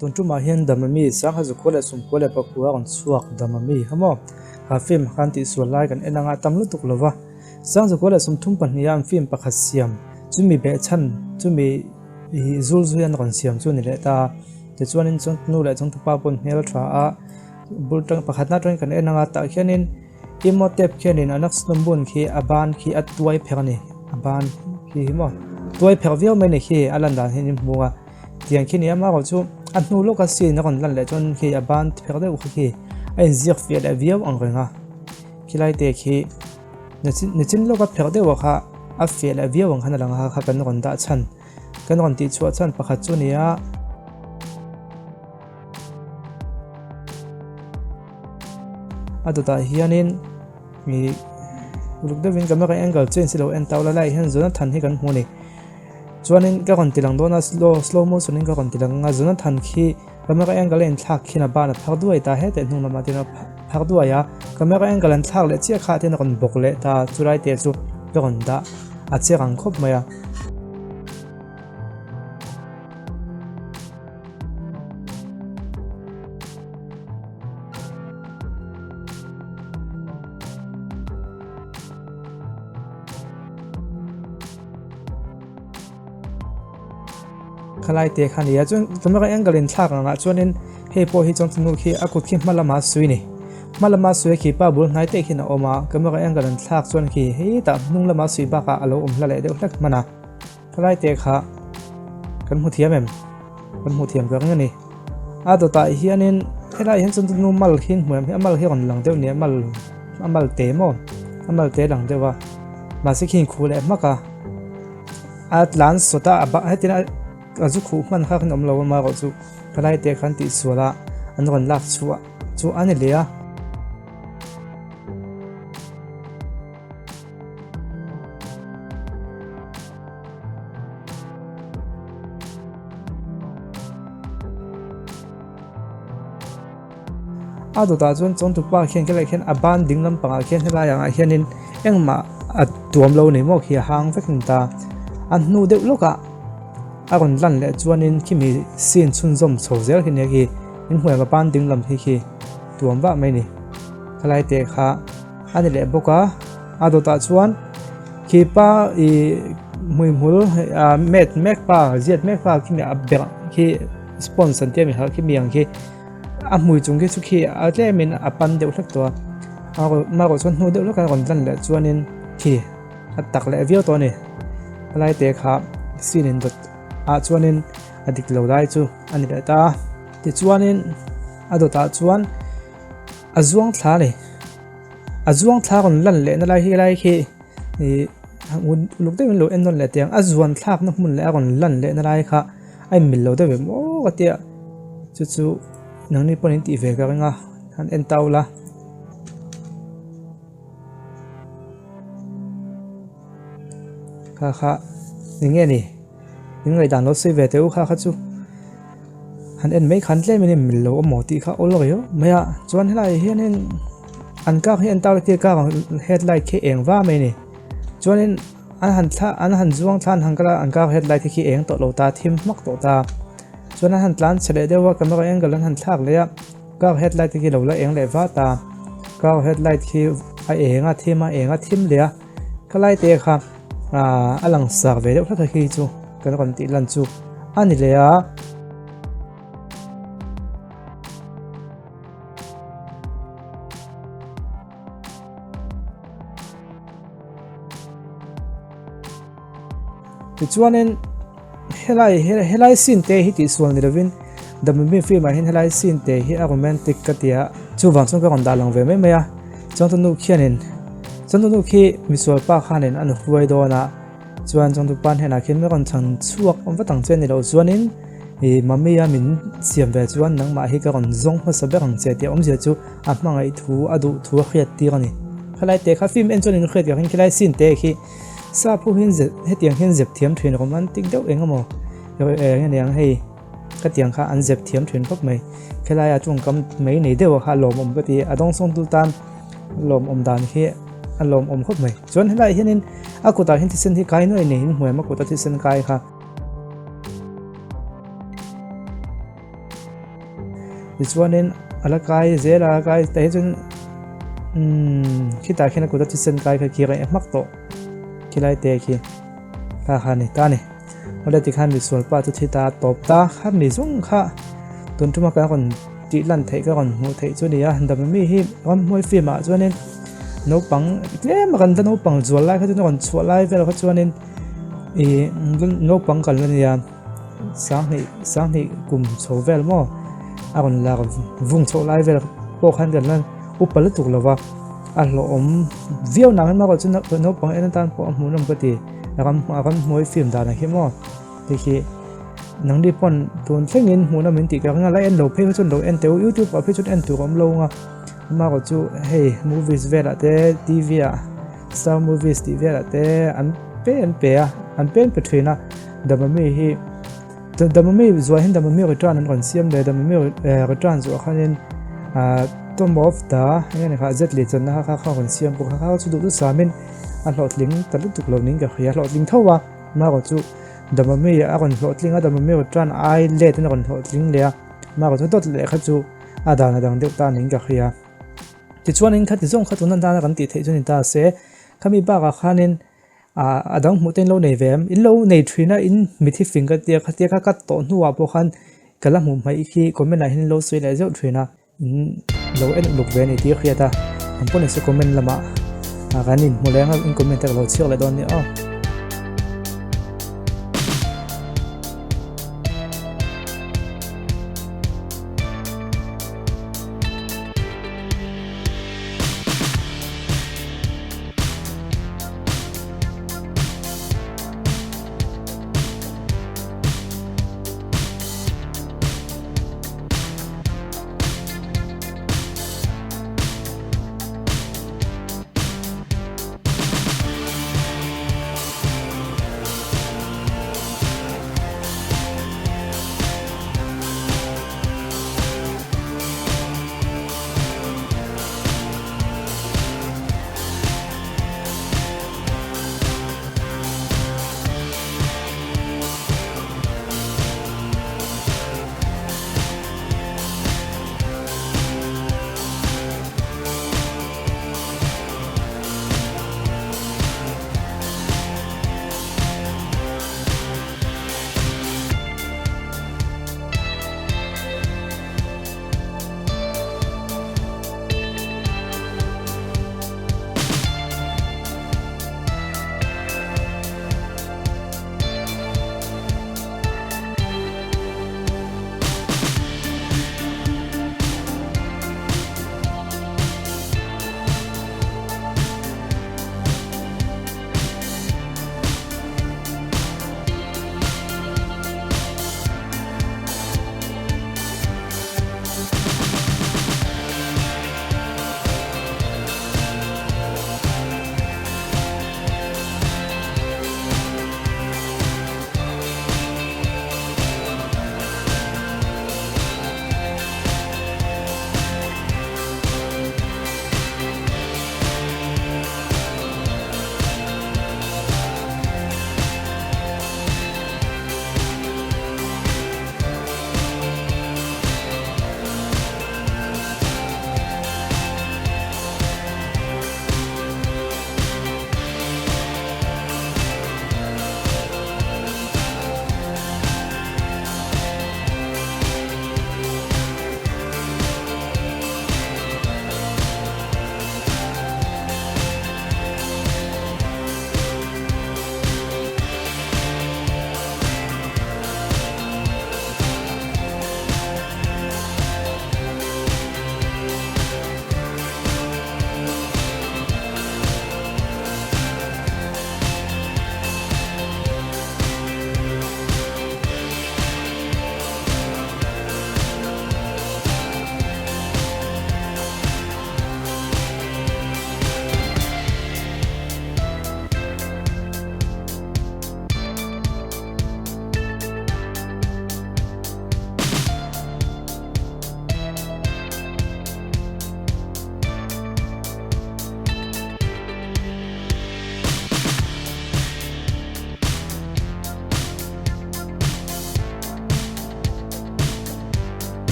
Tun tumah hian Damami sangha zakhua leh sumkhua leh pakhua a rawn chhuak Damami kha maw? Kha film khan tihsual lai kan en anga a tam lutuk lo va. Sangzakhua leh 32 a an film pakhat siam chumi behchhan chumi ih zul zui an rawn siam chu a ni leh ta a. Tichuanin chawngtunu leh chawngtupa pawh an hmel tha a, bul tang pakhatna atangin kan en anga tah khianin Imhotep khianin Anaxnobun khi a ban khi a tuai pherh a ni, a ban khi hi maw tuai pherh viau mai a ni khi a lan dan hian in hmu a. Tiang khi ni a marawh chu a hnu lawka scene a rawn lan leh chuan khi a ban pherh deuh kha khi a inziak fiah leh viau ang reng a, khilai te khi nichin lawka pherh deuh kha a fiah leh viau ang khan a lang a kha kan rawn dah chhan kan rawn tih chhuah chhan pakhat chu a ni a. A dawtah hianin ih uluk deuhin camera angle change hi lo en tau la lai hian Jonathan hi kan hmu a ni. Chuanin ka rawn ti lang dawn a slow slow motion in ka rawn ti lang ang a Jonathan khi camera angle a inthlak khian a ban a phar duai ta hetah hnung lamah te hian a phar duai a camera angle an thlak leh chiah kha te hian a rawn bawk leh ta chulai te chu ka rawn dah a che rang khawp mai a. Khalai te kha nia chuan camera angle in thlak ang ah chuanin hei pawh hi chuan chunu khi a kut khi hma lamah a suih a ni hma lama suih a khi pa bul hnai te khian a awm a camera angle an thlak chuan khi hetah hnung lama suih bakah a lo awm hla leh deuh hlek hman a khalai te kha kan hmu thiam em kan hmu thiam ka ring a ni a dawtah hianin helaiah hian chuan chunu mal khi hmu em hi a mal hi a rawn lang deuh a ni a mal a mal te maw a mal te a lang deuh a mahse khi in khuh leh hmak a. A tlan sawt a a bak hetin a zu khuh hman kha khan awm lo a marawh chu thalai te khan tihsual a an rawn lak chhuah chu a ni leh a. A dawtah chuan chawngtupa khian helai khian a ban ding lampangah khian helai angah hianin engmah a tuam lo ni maw khi a hang vek a ni ta. A hnu deuh lawkah a rawn lan leh chuanin khimi scene chhunzawm chho zel khi nia khi in hmuh em a ban ding lam hi khi tuam vah mai a ni. Helai te kha a ni leh bawk a, a dawtah chuan khi pa ih hmuihmul ah mat mek pa ziat mek pa khimi a berh khi sponge an tia mi kha khimi ang khi. A hmui chung khi chu khi a tlemin a pan deuh hlek tawh a marawh chuan hnu deuh hlek a rawn lan leh chuanin khi a tak leh viau tawh a ni helai te kha scene in dawt ah chuanin a dik lo lai chu a ni leh ta a tichuanin a dawt ah chuan a zuang thla a ni a zuang thla rawn lan leh na lai hi helai khi ih uluk deuhin lo en nawn leh teh ang a zuan thlak na hmun leh a rawn lan leh na lai kha. A inmil lo deuh em aw ka tia chu chu nangni pawhin in tih ve ka ring a han en ta ula. Kha kha eng nge ni in ngaihdan lo sawi ve teh u kha kha chu han en mai khan tlem in inmil lo amaw tih kha awl riau mai a chuan helaiah hianin an kar hi en ta ula tia kar ang headlight khi eng va mai a ni chuanin. An han thla an han zuang thla an han kal a an car headlight hi khi eng tawh lo ta thim hmak tawh ta chuan an han tlan chhe leh deuh a camera angle an han thlak leh a car headlight te khi lo la eng leh vat a car headlight khi a eng a thim a eng a thim leh a khalai te kha ahh a lang sar ve deuh hlek a khi chu kan rawn tih lan chu a ni leh a. Tichuanin helai helai scene te hi tihsual ni lovin The Mummy film ah hian helai scene te hi a romantic ka ti a chuvang chuan ka rawn dah lang ve mai mai a changtunu khianin changtunu khi misual pa khanin a nuhruai dawn a. Chuan chawngtupa hnenah khian min rawn chhan chhuak awm vat ang che ni loh chuanin ih mummy a min siam ve chuan nangmah hi ka rawn zawng hmasa ber ang che tih a awmzia chu a hmangaih thu a duh thu a hriat tir a ni. Khalai te kha film en chuan in hriat ka ring khilai scene te khi sap ho hian zep hetiang hian zep thiam thin romantic deuh eng emaw eng aniang hei ka tiang kha an zep thiam thin khawp mai. Khilaiah tawngkam mai nei deuh a kha a lawmawm ka ti a dawngsawngtu tan lawmawm dan khi a lawmawm khawp mai chuan helaiah hianin a kutah hian thisen hi kai nuai nei in hmuh em a kuta thisen kai kha. Tichuanin a la kai zel a, kai tah hi chuan umm khitah khian a kut a thisen kai kha khi a rawn hmak tawh khilai te khi kha kha a ni ta a ni. Awle tikhan misual pa chu thi ta a tawp ta kha mi zawng kha tun tuma kan rawn tih lan theih ka rawn hmuh theih chu a ni a, Damami hi ramhnuai film ah chuanin naupang tlem a kan la naupang zual lai kha chuan a rawn chhuah lai vel kha chuanin ih naupang kan la nia sanghnih sanghnih kum chho vel maw a rawn lar vung chhoh lai vel pawh khan kan la upa lutuk lo va a hlawhawm viau nang erawh chu naupang en atan pawh a hmuhnawm ka ti. Ram a ramhnuai film dan ah hi maw hei hi nangni pawn tun thlengin hmuhna min tih ka ring a la en lo phei kha chuan lo en teh u youtube ah phei chuan en tur a awm lo ang a amaherawh chu hei movies velah te tv ah star movies tih velah te an pe an pe a an pe an pe thin a damami hi damami zuah hian damami return an rawn siam leh damami return zuah khanin ah tomb of the eng nge ni kha z leh channa kha kha rawn siam bawk a kha chu duh duhsamin. A hlawhtling ta lutuk lo niin ka hria, a hlawhtling tho a, amaherawh chu Damami a rawn hlawhtling a, Damami rawn tan ai let in a rawn hlawhtling leh a, amaherawh chu dawt leh kha chu a dan a dang deuh ta niin ka hria. Tichuanin khati zawng kha tuna dana kan tih theih chu ni ta se, khami bakah khanin ah a dang hmuh te in lo nei ve em? In lo nei thin a, in mithi fing ka tia, khatia kha ka tawh hnuah pawh khan ka la hmuh hmaih khi comment ah hian in lo sawi leh zeuh thin a. In lo en uluk ve a ni tih a hriat a, an pawh nise comment lamah kan inhmu leng a, in comment te ka lo chhiar leh dawn nia aw.